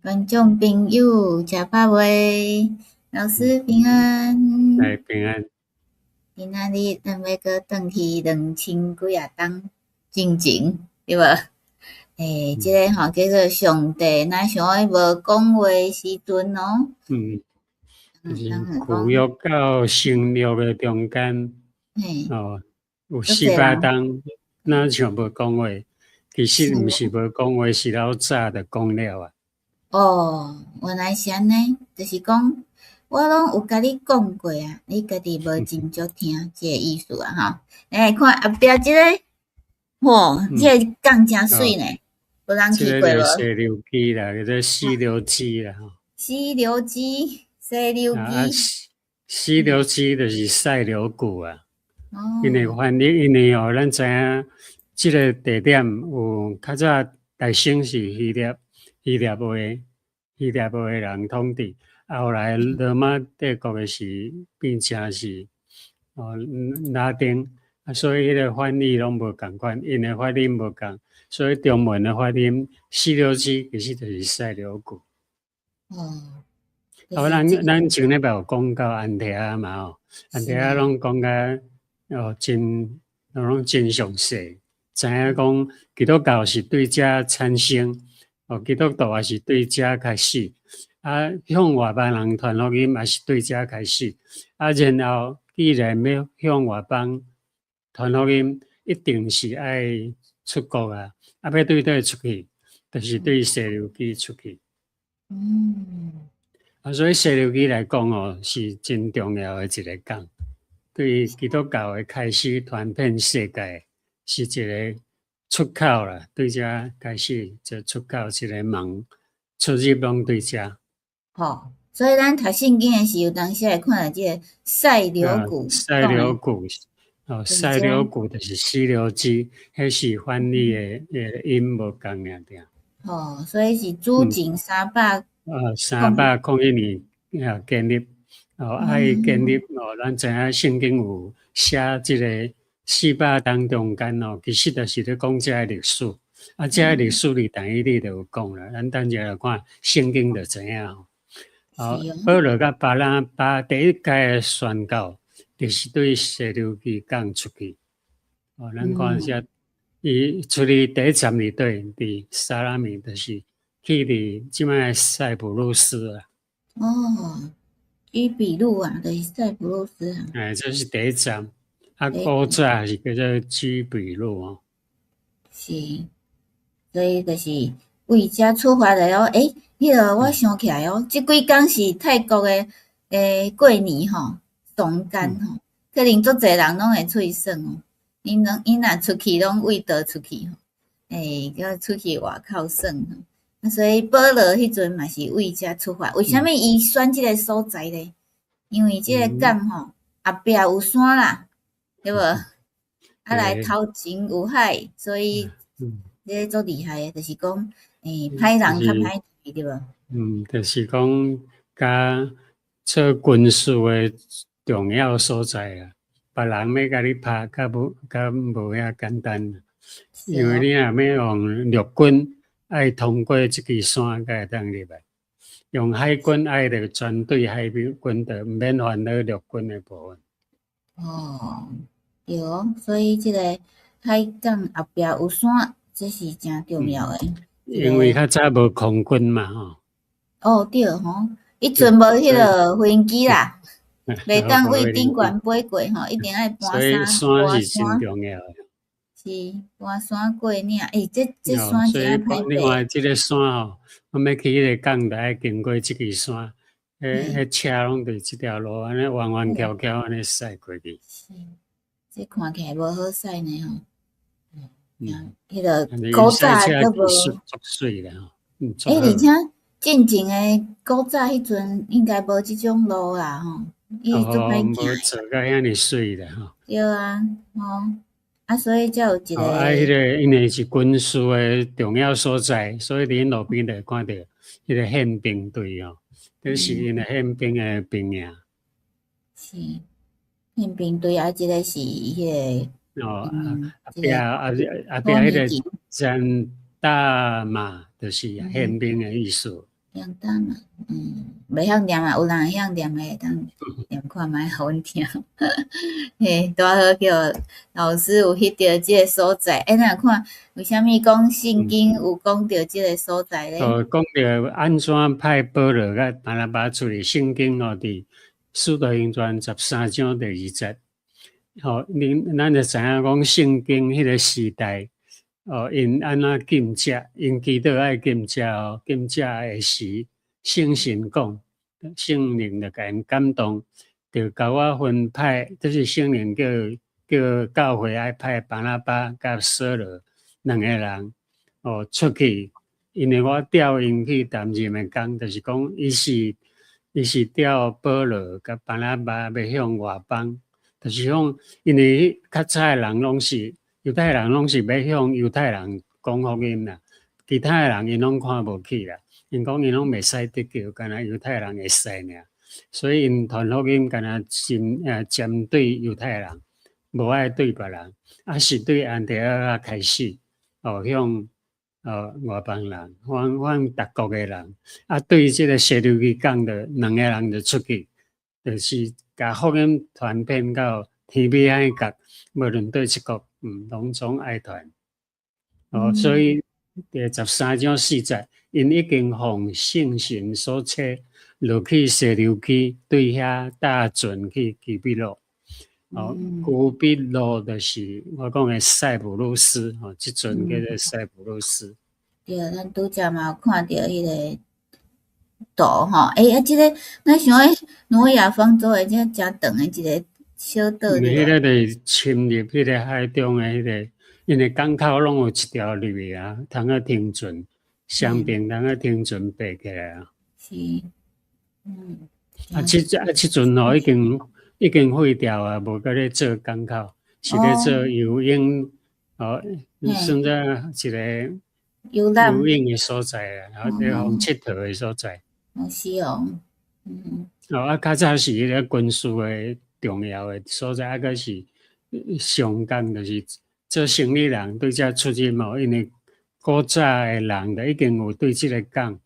觀眾朋友，食飽未？老師平安。來平安。今仔日咱欲閣轉去兩千幾仔冬進前，對無？欸，這个吼叫做上帝若像愛無講話時陣哦。就是舊約到新約的中間，哦，有400冬，若像無講話，其實毋是無講話，是老早就講了啊。哦，原來是按呢，就是講我攏有共你講過啊，你家己無斟酌聽，這个意思啊吼。來看後壁這个，吼，這个港誠媠呢，有人去過無？這個溪流基啦，叫做溪流基啦吼。溪流基，溪流基。溪流基就是塞琉古啊。因為翻譯，因為哦，咱知影這个地點有較早大先是希臘希臘話希臘話的人統治，後來羅馬帝國的時變成是哦拉丁，啊，所以彼个翻譯攏無仝款，𪜶的發音無仝，所以中文的發音溪流基其實就是塞琉古。哦，咱上禮拜有講到安提阿嘛吼，安提阿攏講甲哦真攏真詳細，知影講基督教是對遮產生，哦，基督徒也是對遮開始，啊，向外邦人傳福音也是對遮開始，啊，然後既然欲向外邦傳福音，一定是愛出國啊，啊，欲對佗出去，就是對西流基出去。啊，所以西流基來講哦，是真重要的一個港，對基督教的開始傳遍世界，是一個出口啦。對遮開始就出口一個門，出入攏對遮。吼，所以咱讀聖經的時候，當時會看著這个塞琉古。塞琉古，哦，塞琉古就是西流基，彼是翻譯的音無仝爾爾。哦，所以是主前三百。301年啊建立，哦，啊伊建立哦，咱知影聖經有寫這个四百冬中間哦，其實就是咧講這个歷史，啊，這个歷史佇但以理就有講啦，咱等下來看聖經就知影吼。哦，保羅佮巴拿巴第一擺的宣教，就是對西流基港出去。哦，咱看一下，伊出去第一站佇佗，佇沙拉米，就是去佇這擺塞浦路斯啊。哦，居比路啊，就是塞浦路斯啊。哎，這是第一站，啊，古早是叫做居比路哦。是，所以就是為遮出發來哦。欸，彼个我想起來哦，這幾工是泰國的過年吼，宋干吼，可能足濟人攏會出去耍哦。𪜶攏𪜶若出去攏為佗出去吼，欸，叫出去外口耍吼。啊，所以保羅彼陣嘛是為遮出發。為啥物伊選這个所在咧？因為這个港吼，後壁有山啦，對無？啊來頭前有海，所以這個足厲害的，就是講，欸，歹人較歹治，對無？嗯，就是講，佮做軍事的重要所在啊，別人欲共你拍，較無較無遐簡單。因為你若欲用陸軍，愛通過這支山才會當入來；用海軍愛著全隊海軍，就毋免煩惱陸軍的部分。哦，對哦，所以這个海港後壁有山，這是誠重要的。因為較早無空軍嘛，吼。哦，對吼，彼陣無彼个飛機啦，袂當為頂懸飛過吼，一定愛跋山。所以山是真重要的。是，跋山過嶺，欸，這山誠歹爬。另外，這个山吼，我欲去彼个港，就愛經過這支山，彼車攏佇這條路按呢彎彎曲曲按呢駛過去。是，這看起來無好駛呢吼。嗯，彼个古早閣無。足媠啦吼。欸，而且進前的古早彼陣應該無這種路啦吼，伊足歹行。無做甲遐爾媠啦吼。對啊，吼，啊，所以才有一个。啊，彼个因為是軍事的重要所在，所以佇𪜶路邊就會看著彼个憲兵隊哦，這是𪜶的憲兵的兵營。是，憲兵隊啊，這个是彼个。哦，後壁後後壁彼个戰大馬，就是憲兵的意思。曉當嘛，袂曉念啊，有人會曉念的會當念看覓予阮聽。嘿，拄好叫老師有翕著這个所在，欸，咱看為啥物講聖經有講著這个所在咧？哦，講著按怎派保羅佮巴拿巴出去，聖經哦，佇使徒行傳13章第2節。吼，恁咱就知影講聖經彼个時代，哦，𪜶按怎禁食，𪜶祈禱愛禁食哦，禁食的時，聖神講，聖靈就共𪜶感動，就共我分派，就是聖靈叫教會愛派巴拿巴佮掃羅兩個人，哦，出去，因為我調𪜶去擔任的工，就是講伊是調保羅佮巴拿巴欲向外邦。就是講，因為較早的人攏是猶太人，攏是欲向猶太人講福音啦，其他的人𪜶攏看無起啦。𪜶講𪜶攏袂使得救，干焦猶太人會使爾，所以𪜶傳福音干焦針對猶太人，無愛對別人。啊，是對安提阿開始，哦，向外邦人，向向逐國的人，啊，對這个西流基港的兩个人就出去，就是共福音傳遍到天尾仔角，無論佗一國，攏總愛傳。哦，所以第13章4節，𪜶已經奉聖神所差，落去西流基，對遐搭船去居比路。哦，居比路就是我講的塞浦路斯，吼，這陣叫做塞浦路斯。對，咱拄才嘛有看著彼个圖吼，欸，啊，這个咱想講挪亞方舟的這誠長的一个小島。彼个就是深入彼个海中的彼个，因為港口攏有一條入去啊，通去停船，雙邊通去停船爬起來啊。是，嗯。啊，這陣吼已經廢掉啊，無閣咧做港口，是咧做游泳，哦，算做一个遊游泳的所在啊，然後咧予𨑨迌的所在。哦，是哦，嗯。哦，啊，較早是彼个軍事的重要的所在，啊，閣是商港，就是做生意人對遮出入哦，因為古早的人就已經有對這个港，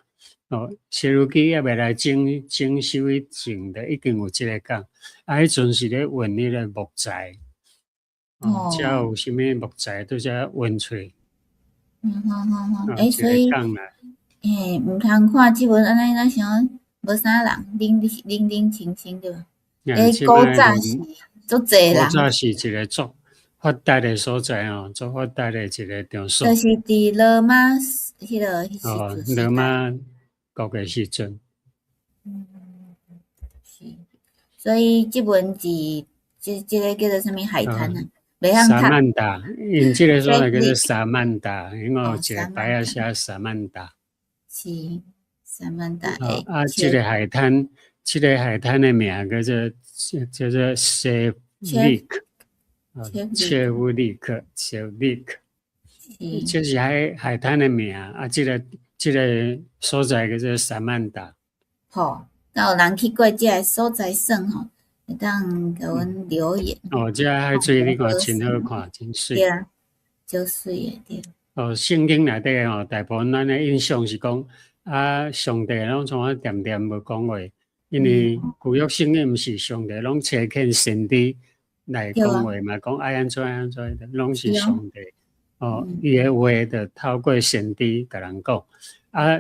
哦，西流基猶未來整修以前，就已經有這个港。啊，彼陣是咧運彼个木材，哦，遮有啥物木材對遮運出。嗯哼哼哼，欸，所以，欸，毋通看這本按呢，咱想無啥人，冷冷冷清清對無？欸，古早是足濟人。古早是一个足發達的所在哦，足發達的一个場所。就是佇羅馬彼个時陣。羅馬國的時陣。嗯，是，所以這本是這個叫做啥物海灘啊？薩曼達，𪜶這个所在叫做薩曼達，因為有一个牌仔寫薩曼達。是薩曼達。啊，這个海灘，這个海灘的名叫做叫做切夫利克，切夫利克，切夫利克，這是海灘的名啊，這个所在叫做薩曼達。好，若有人去過這个所在耍吼，會當共阮留言。哦，這海水你看真好看，真媠。對啊，足媠的對。哦，聖經內底吼，大部分咱的印象是講啊，上帝攏創啊恬恬無講話，因為舊約聖經毋是上帝攏差遣先知來講話嘛，講愛按怎按怎，攏是上帝。哦，伊的話就透過先知共人講。啊，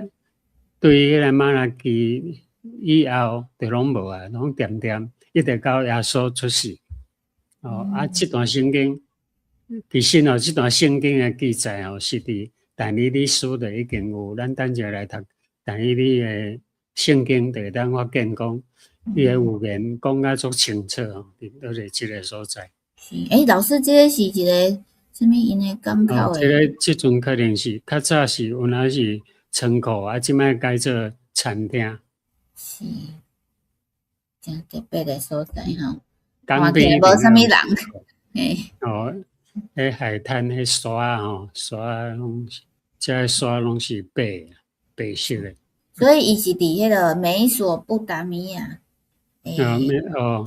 對彼个瑪拉基以後就攏無啊，攏恬恬，一直到耶穌出世。哦，啊，這段聖經其實哦，這段聖經的記載哦，是佇但以理書就已經有，咱等陣來讀但以理的聖經，就會當發現講，伊的預言講甲足清楚哦，佇佗一這个所在。是，欸，老師，這个是一个啥物𪜶的港口的？這个這陣可能是較早是有影是倉庫，啊，這擺改做餐廳。是，誠特別的所在吼，看起來無啥物人。嘿。哦，彼海灘彼沙吼，沙攏是，這个沙攏是白白色的。所以伊是佇彼个美索不達米亞。啊，哦，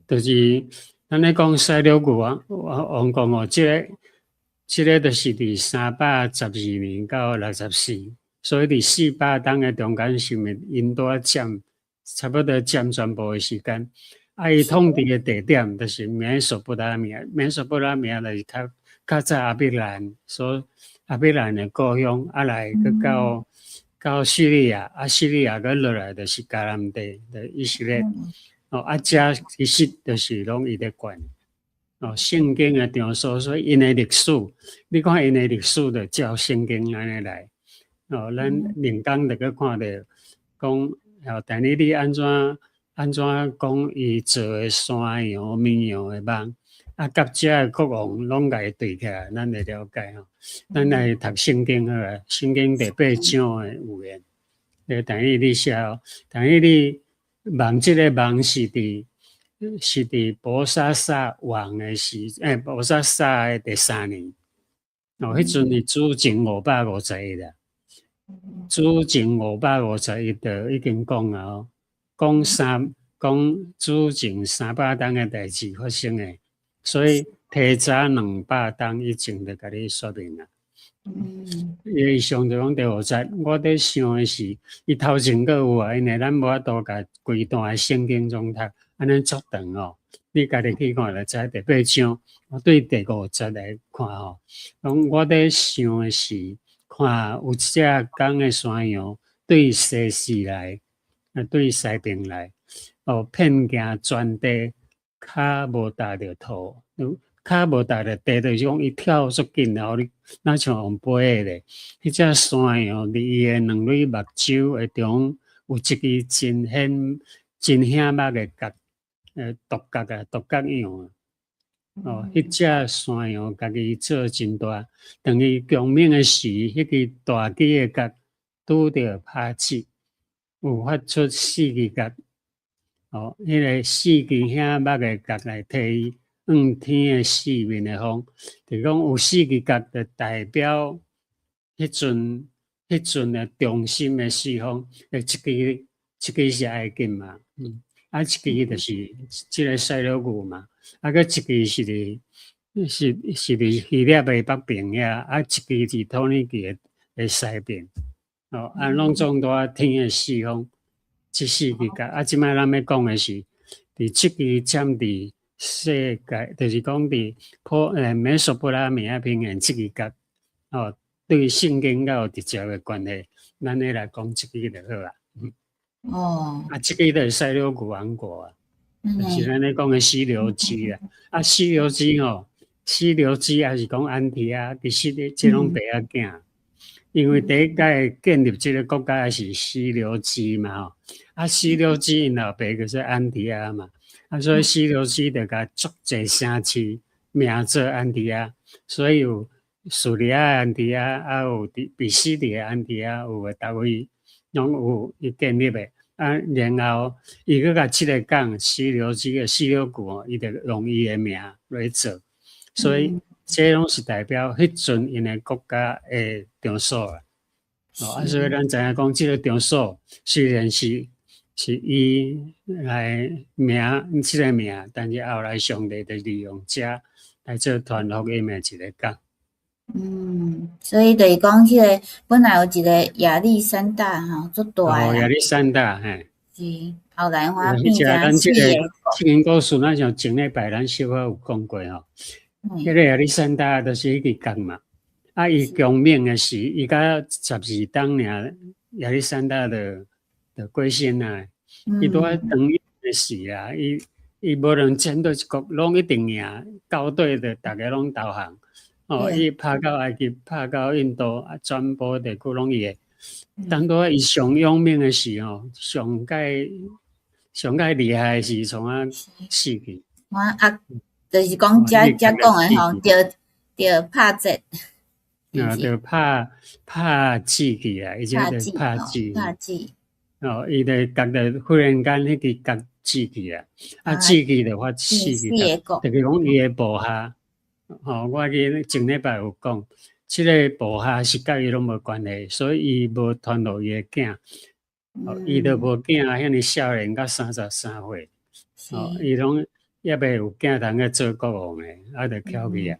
就是咱咧講西流古王王國哦，這个就是佇312年到64，所以佇四百冬的中間是毋是𪜶拄仔佔差不多佔全部的時間。啊，伊統治的地點就是美索不達米亞，美索不達米亞就是較較早亞伯蘭所亞伯蘭的故鄉，啊來閣到敘利亞，啊敘利亞閣落來就是迦南地，就以色列。哦，啊，遮其實就是攏伊咧管。哦，聖經的場所，所以𪜶的歷史，你看𪜶的歷史就照聖經按呢來。哦，咱靈工就閣看著講，哦，但以理按怎按怎講伊做的山羊、綿羊的夢，啊，佮遮的國王攏共伊對起來，咱會了解吼。咱來讀聖經好啊，聖經第八章的預言，但以理寫哦，但以理夢這个夢是佇伯沙撒王的時，伯沙撒的第三年，哦，彼陣是主前551啦。主前551就已經講啊，哦，講主前300冬的代誌發生的，所以提早200冬以前就共你說明啊。伊上就講第五節，我佇想的是，伊頭前閣有啊，因為咱無法度共規段的聖經總讀，按呢足長哦。你家己去看就知第八章，我對第五節來看吼，講我佇想的是，看有一隻公的山羊對西勢來，啊對西邊來，哦，遍行全地，跤無踏著土，跤無踏著地，就是講伊跳足緊，然後你若像用飛的咧。彼隻山羊佇伊的兩蕊目睭的中有一支真顯真顯目的角，獨角啊，獨角樣啊。哦，彼隻山羊家己做真大，當伊強猛的時，彼支大支的角拄著拍舌，有發出四支角。哦，彼个四支顯目的角來提伊向天的四面的風，就講有四支角，就代表彼陣的中心的四方，一支一支是埃及嘛，啊，一支就是這个塞琉古嘛。啊，閣一支是佇是佇希臘的北邊遐，啊，一支佇土耳其的西邊，哦，啊，攏總佇天的四方，這四支角。啊，這擺咱欲講的是，佇這支佔佇世界，就是講佇美索不達米亞平原這支角，哦，對聖經較有直接的關係，咱咧來講這支就好啊。啊，這支就是塞琉古王國啊。就是咱咧講的西流基啊，啊西流基吼，西流基抑是講安提阿，其實咧這攏爸仔囝，因為第一擺建立這个國家是西流基嘛吼，啊西流基𪜶老爸叫做安提阿嘛，啊所以西流基就共足濟城市名做安提阿，所以有敘利亞安提阿，啊有佇彼西底的安提阿，有的逐位攏有伊建立的。啊，然後伊閣共這个港西流基的西流古哦，伊就用伊的名來做，所以這攏是代表彼陣𪜶的國家的場所啊。哦，啊，所以咱知影講這个場所雖然是伊來名這个名，但是後來上帝就利用這來做傳福音的一个港。嗯，所以就是講，彼个本來有一个亞歷山大吼，足大哦，亞歷山大，嘿。是，後來我變成四個。聖經故事，咱像前禮拜咱小可有講過吼。彼个亞歷山大就是彼支角嘛。啊，伊強猛的時，伊才12冬爾，亞歷山大就過身啊。伊拄仔當的時啊，伊無論戰佗一國，攏一定贏，到底就逐家攏投降。哦，伊拍到埃及，拍到印度，啊，全部地區攏伊的。當拄仔伊上勇猛的時吼，上蓋上蓋厲害的時，創啊死去。我啊，就是講遮遮講的吼，著拍折。啊，著拍折去啊，伊這就拍折。拍折。哦，伊就角就忽然間彼支角折去啊，啊折去就發四支角，就是講伊的部下。吼，我記得前禮拜有講，這个部下是佮伊攏無關係，所以伊無傳予伊的囝，哦，伊就無囝遐爾少年到33歲，哦，伊攏猶未有囝通去做國王的，啊，就翹去啊，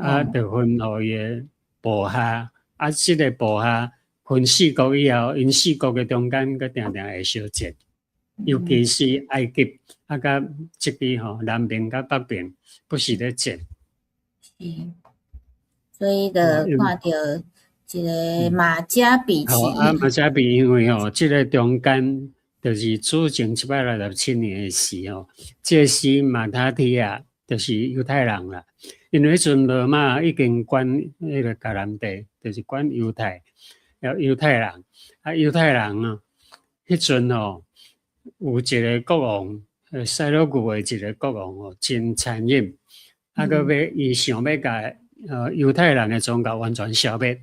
啊，就吩予伊的部下，啊，這个部下分四國以後，𪜶四國的中間閣定定會相戰，尤其是埃及啊，佮這支吼南邊佮北邊不時咧戰。是，所以就看著一个馬加比起義。啊，馬加比因為吼，這个中間就是主前767年的時吼，這時馬他提亞就是猶太人啦，因為彼陣羅馬已經管彼个迦南地，就是管猶太，猶太人啊，猶太人啊，彼陣吼有一个國王，塞琉古的一个國王吼，真殘忍，啊，閣欲伊想欲共猶太人的宗教完全消滅，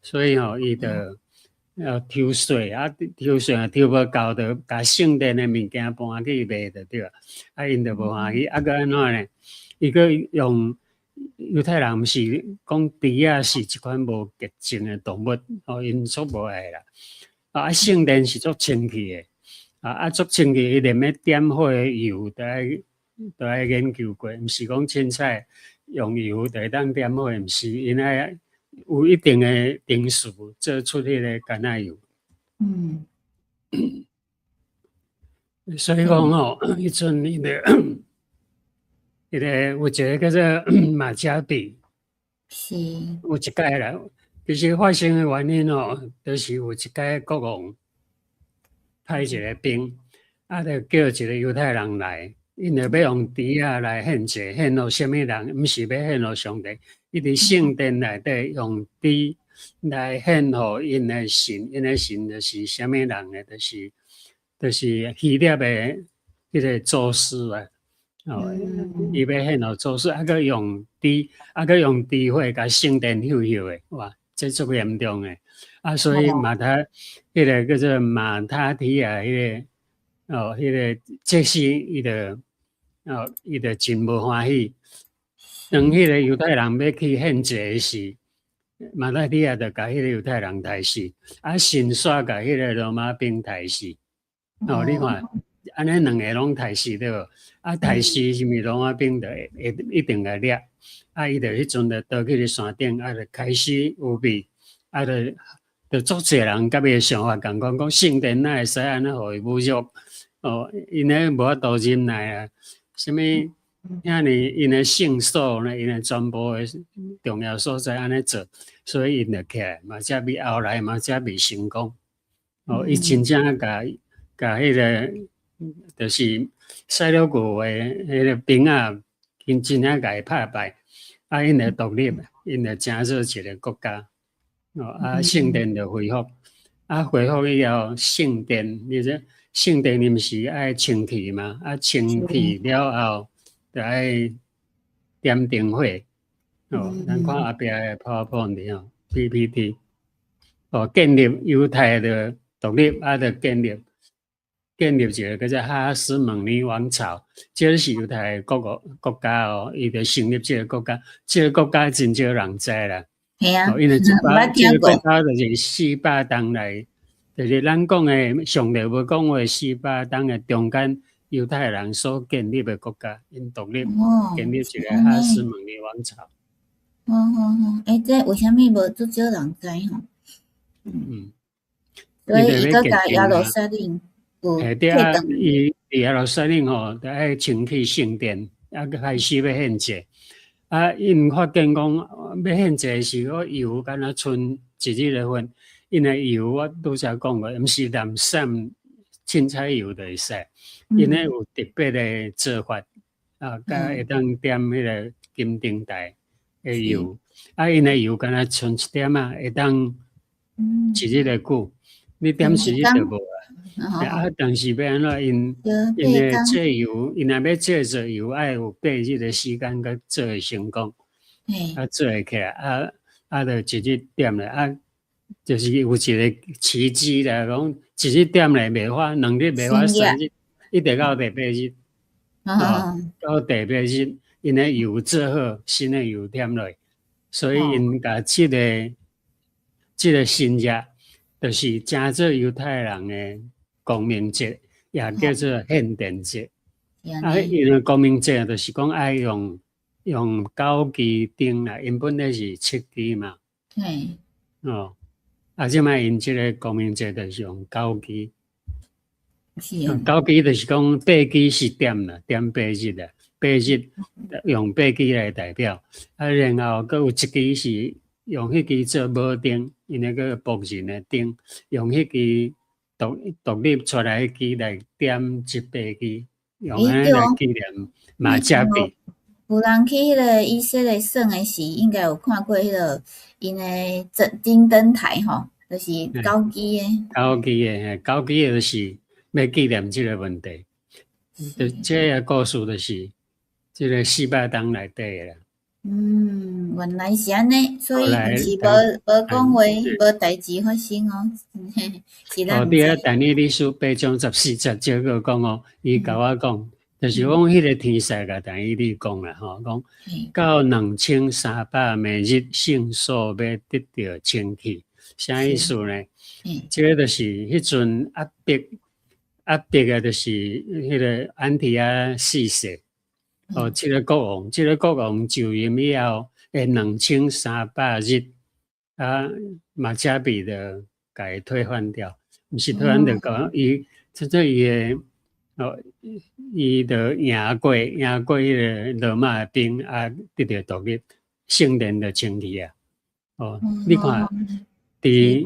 所以吼，伊就抽稅啊，抽稅啊，抽無夠，就共聖殿的物件搬去賣就對啊，啊，𪜶就無歡喜，啊，閣按怎呢？伊閣用猶太人毋是講豬仔是一款無潔淨的動物，哦，𪜶足無愛啦。啊，聖殿是足清氣的，啊啊足清氣，伊連欲點火的油都愛研究過，毋是講凊彩用油就會當點火，毋是，𪜶愛有一定的程序做出彼个橄欖油。所以講吼，彼陣彼个有一个叫做馬加比，有一擺啦。其實發生的原因吼，就是有一擺國王派一个兵，啊，就叫一个猶太人來，𪜶就欲用豬仔來獻祭，獻予啥物人？毋是欲獻予上帝，伊佇聖殿內底用豬來獻予𪜶的神，𪜶的神就是啥物人呢？就是希臘的彼个宙斯啊。哦，伊欲獻予宙斯，啊，閣用豬，啊，閣用豬血共聖殿溼溼的，哇，這足嚴重的。啊，所以馬他，彼个叫做馬他提亞，彼个哦，彼个祭司，伊就真無歡喜。當彼个猶太人欲去獻祭的時，馬他提亞就共彼个猶太人刣死，啊，順紲共彼个羅馬兵刣死。哦，你看，按呢兩个攏刣死對無？啊，刣死是毋是羅馬兵就會一定會掠？啊，伊就彼陣就倒去咧山頂，啊，就開始預備，啊，就足濟人佮伊的想法仝款，講聖殿哪會使按呢予伊侮辱？哦，𪜶咧無法度忍耐啊！啥物遐爾𪜶的聖所呢？𪜶的全部的重要所在按呢做，所以𪜶就起來，馬加比後來馬加比成功。哦，伊真正共共彼个就是塞琉古的彼个兵仔，𪜶真正共伊拍敗，啊，𪜶就獨立，𪜶就成做一个國家。哦，啊，聖殿就恢復，啊，恢復以後，聖殿，你知聖殿伊毋是愛清氣嗎？啊，清氣了後，就愛點燈火。哦，咱看後壁的 PowerPoint 吼，PPT。哦，建立猶太的獨立，啊，就建立一个叫做哈斯蒙尼王朝，這是猶太國國家哦，伊就成立這个國家，這个國家真少人知啦。係啊，因為這个國家就是400冬來，就是咱講的上帝無講話400冬的中間，猶太人所建立的國家，𪜶獨立建立一个哈斯蒙尼王朝。哦哦哦，欸，這為啥物無足少人知吼？所以伊閣共耶路撒冷有欸對啊，伊佇耶路撒冷吼，著愛清去聖殿，啊，開始欲獻祭。啊，𪜶發現講欲獻祭時，個油敢若賰一日的份，𪜶的油我拄才講過，毋是濫散凊彩油就會使，𪜶咧有特別的做法，啊，才會當點彼个金燈台的油。啊，𪜶的油敢若賰一點仔，會當一日的久，你點一日就無啊。啊，但是欲按怎？𪜶的製油，𪜶若欲製作油，愛有8日的時間，才做會成功，啊，做會起來，啊啊，就一日點咧，啊，就是有一个奇蹟啦，講一日點咧袂發，2日袂發，3日，一直到第八日，哦，到第八日，𪜶的油做好，新的油點落，所以𪜶共這个新日，就是成做猶太人的光明節，也叫做獻殿節。啊，因為光明節就是講愛用九支燈啦，原本咧是七支嘛。哦，啊，這擺𪜶這个光明節就是用九支。九支就是講八支是點啦，點八日啦，八日用八支來代表。啊，然後閣有一支是用彼支做帽燈，𪜶那個僕人的燈，用彼支獨立出來彼支來點這八支，用按呢來紀念馬加比。有人去彼个以色列耍的時，應該有看過彼个𪜶的燈燈燈台吼，就是九支的。九支的，九支的就是欲紀念這个問題。就這个故事就是這个400冬內底的啦。嗯，原來是按呢，所以毋是無講話，無代誌發生哦。是咱。哦，佇遐但以理書8章14節這個講哦，伊共我講，就是講彼个天使共但以理講啦吼，講到2300暝日，聖所欲得著清去，啥意思呢？這个就是彼陣壓迫壓迫的，就是彼个安提阿四世。哦，這个國王，這个國王就任以後，的2300日，啊，馬加比就共伊推翻掉，毋是推翻掉，講伊，這做伊的，哦，伊就贏過彼个羅馬的兵，啊，得著獨立，聖殿就清去啊。哦，你看，佇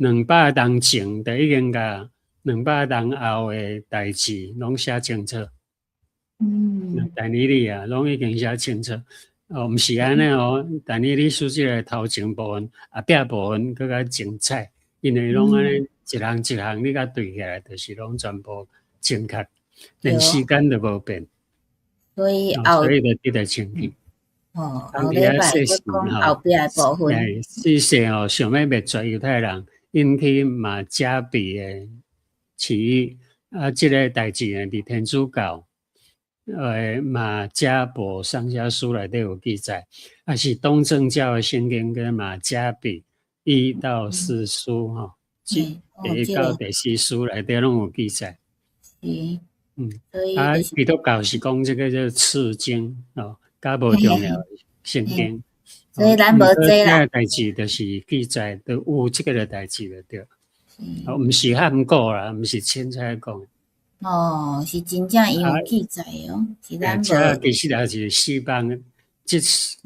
200冬前就已經共200冬後的代誌攏寫清楚。但以理啊，攏已經寫清楚。哦，毋是按呢哦，但以理書這个頭前部分、後壁部分閣較精彩，因為攏按呢一項一項你共對起來，就是攏全部正確，連時間都無變。所以後，所以就得著清去。哦，後禮拜閣講後壁的部分。四世哦，想欲滅絕猶太人，引起馬加比的起義。啊，這个代誌呢，佇天主教。馬加伯上下書內底有記載，啊是東正教的聖經跟馬加比1到4書吼，第一到第四書內底攏有記載。啊，基督教是講這个叫次經哦，較無重要的聖經。所以咱無這啦。這個代誌就是記載都有這个代誌就對。哦，毋是漢古啦，毋是凊彩講。哦，是真正伊有記載哦，是咱無。這其實也是四百，這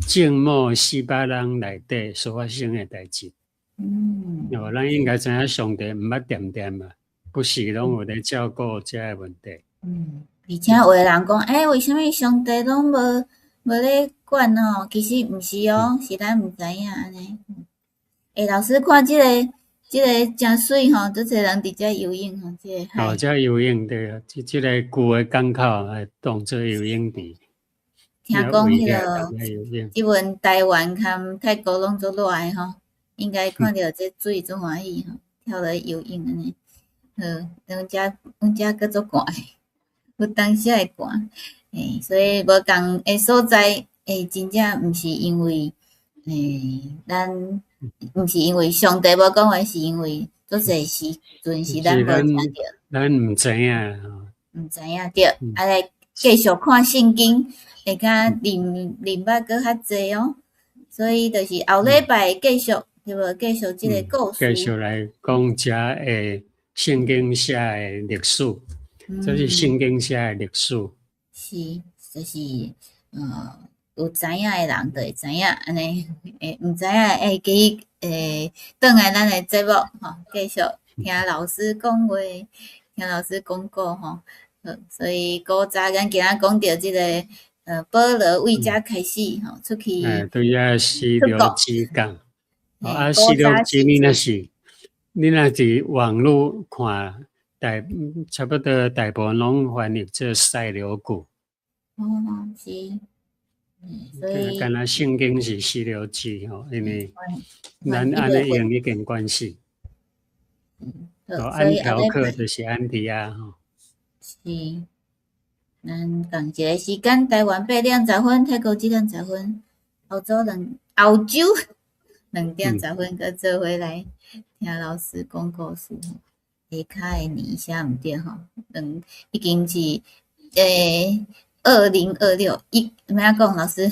正末400冬內底所發生的代誌。哦，咱應該知影上帝毋捌恬恬嘛，不時攏有咧照顧這个問題。嗯，而且有的人講，欸，為啥物上帝攏無咧管哦？其實毋是哦，是咱毋知影按呢。欸，老師看這个誠媠吼，足濟人佇遮游泳吼，這个海。哦，遮游泳對啊，這個舊的港口來當做游泳池。聽講彼个，這陣台灣佮泰國攏足熱的吼，應該看著這水足歡喜吼，跳落去游泳按呢。好，阮遮閣足寒，有當時會寒，欸，所以無仝的所在，欸，真正毋是因為，欸，咱毋是因為上帝無講話，是因為足濟時陣是咱無聽著。咱毋知影。毋知影對，啊來繼續看聖經，會較認捌閣較濟哦。所以就是後禮拜繼續，對無？繼續這个故事。繼續來講遮的聖經寫的歷史，這是聖經寫的歷史。是，就是，有知影的人就會知影，按呢，會毋知影會記會轉來咱的節目吼，繼續聽老師講話，聽老師講古吼。所以古早咱今仔講著這个，保羅為遮開始吼出去。對啊，西流之港。啊，西流之你若是網路看，差不多大部分攏翻譯做塞琉古。哦，是。所以，敢若聖經是西流記吼，因為咱按呢用已經關係。哦，安條克就是安提阿吼。是，咱仝一个時間，台灣8點10分，泰國7點10分，澳洲2點10分，閣做伙來聽老師講故事。下跤的年寫毋對吼，兩已經是2026一，按怎講老師？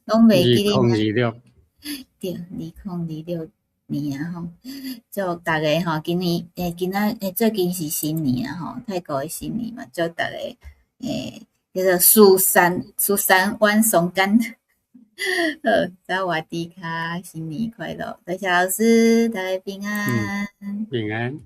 攏袂記得。 2026。對，2026。年啊吼，祝逐家吼，今年欸今仔欸最近是新年啊吼，泰國的新年嘛，祝逐家欸叫做สุสันต์ สุสันต์วันสงกรานต์ 好，สวัสดีค่ะ，新年快樂，多謝老師，大家平安。平安。